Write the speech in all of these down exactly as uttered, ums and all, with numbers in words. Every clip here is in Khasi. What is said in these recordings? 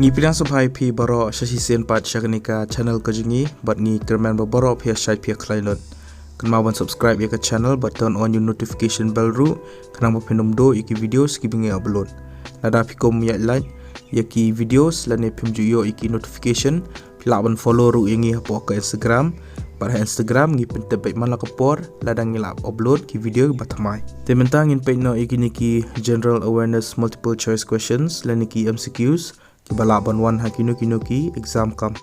Ngi pdiang sngewbha ïa phi baroh sha shisien pat sha kane ka channel ka jong ngi, bad ngi kyrmen ba baroh phi ïa shait phi ïa khlaiñ lut. Kynmaw ban subscribe ïa ka channel bad turn on ïa u notification bell ruh, khnang ba phin ym duh ïa ki videos kiba ngi upload. Lada phi kum ïa like ïa ki videos lane phim ju ïoh ïa ki notification, phi lah ban follow ruh ïa ngi hapoh ka Instagram. Bad ha Instagram ngi pyntip beit man la ka por lada ngi la upload ki video ba thymmai. Te mynta ngin peit noh ïa kine ki general awareness multiple choice questions lane ki M C Qs kiba lah ban wan ha kino kino ki exam kam.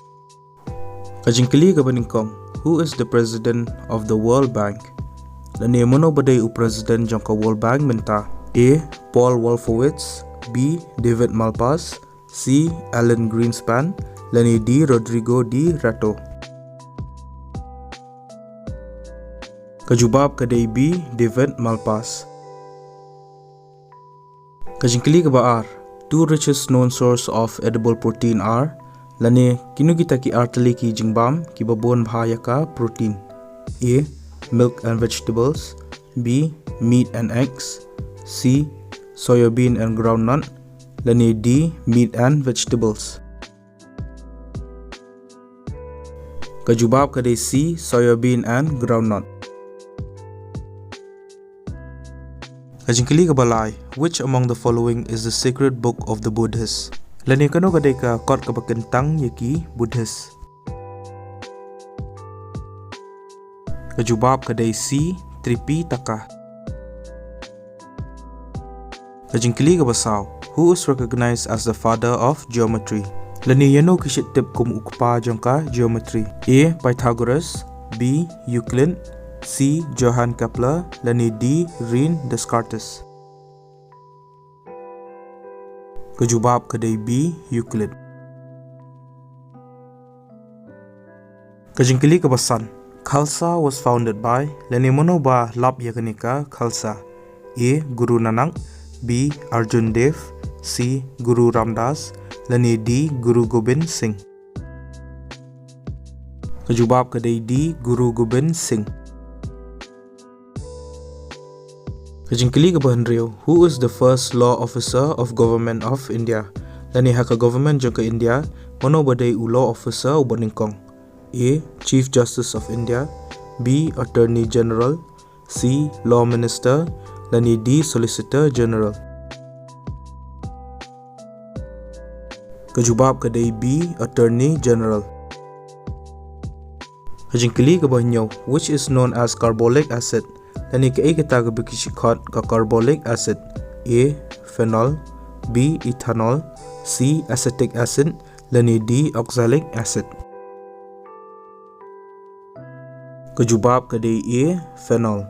Ka jingkylli kaba nyngkong, who is the president of the World Bank? Lane mano ba dei u president jong ka World Bank mynta? A, Paul Wolfowitz. B, David Malpass. C, Alan Greenspan. Lane D, Rodrigo de Retto. Ka jubab ka dei B, David Malpass. Ka jingkylli kaba ar, two richest known source of edible protein are? Lane kino kita ki ar tylli ki jingbam kiba bun bha ïa ka protein? A, milk and vegetables. B, meat and eggs. C, soya bean and groundnut. Lane D, meat and vegetables. Ka jubab ka dei C, soya bean and groundnut. Ka jingkylli kaba lai, which among the following is the sacred book of the Buddhists? Lane kano ka dei ka kot kaba kyntang ïa ki Buddhist? Ka jubab ka dei C, Tripitaka. Ka jingkylli kaba saw, who is recognized as the father of geometry? Lane ïano ki shait tip kum u kpa jong ka geometry? A, Pythagoras. B, Euclid. C, Johann Kepler. Lane D, René Descartes. Ka jubab ka dei B, Euclid. Ka jingkylli kaba san, Khalsa was founded by, lane mano ba lap ïa kane ka Khalsa? A, Guru Nanak. B, Arjan Dev. C, Guru Ram Das. Lane D, Guru Gobind Singh. Ka jubab ka dei D, Guru Gobind Singh. Ka jingkylli kaba hynriew, who is the first law officer of Government of India? Lane ha ka government jong ka India, mano ba dei u law officer uba nyngkong? A, Chief Justice of India. B, Attorney General. C, Law Minister. Lane D, Solicitor General. Ka jubab ka dei B, Attorney General. Ka jingkylli kaba hynñiew, which is known as carbolic acid? Lane kaei kata kaba ki shait khot ka carbolic acid? A, phenol. B, ethanol. C, acetic acid. Lane D, oxalic acid. Ka jubab ka dei A, phenol.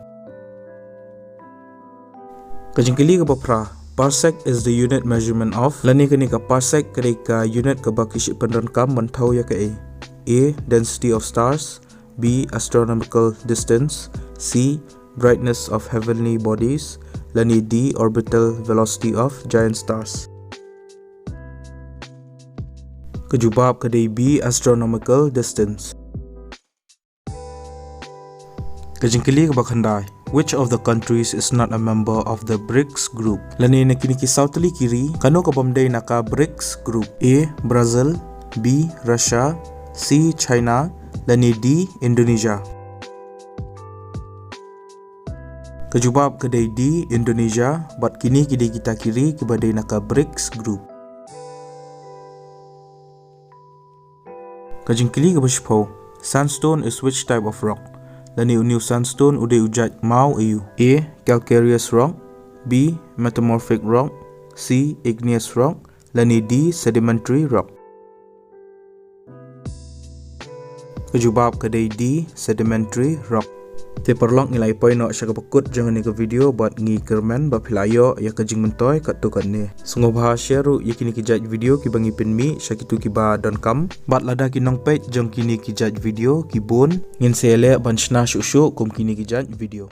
Ka jingkylli kaba phra, parsec is the unit measurement of, lane kane ka parsec ka dei ka unit kaba ki shait pyndonkam ban thew ïa kaei? A, density of stars. B, astronomical distance. C, brightness of heavenly bodies. Lane D, orbital velocity of giant stars. Ka jubab ka dei B, astronomical distance. Ka jingkylli kaba khyndai, which of the countries is not a member of the brics group? Lane na kine ki saw tylli ki ri, kano kabym dei na ka brics group? A, Brazil. B, Russia. C, China. Lane D, Indonesia. Ka jubab ka dei D, Indonesia, bad kine ki dei kita ki ri kiba dei na ka brics group. Ka jingkylli kaba shiphew, sandstone is which type of rock? Lane une u sandstone u dei u jait maw aiu? A, calcareous rock. B, metamorphic rock. C, igneous rock. Lane D, sedimentary rock. Ka jubab ka dei D, sedimentary rock. Te paralok, ngi la ïa poi noh sha kaba kut jong kane ka video bad ngi kyrmen ba phi la ïoh ïa ka jingmyntoi katto katne. Sngewbha share ruh ïa kine ki jait video kiba ngi pynmih sha kito kiba donkam. Bad lada ki nongpeit jong kine ki jait video ki bun, ngin sa ïaleh ban shna shuh shuh kum kine ki jait video.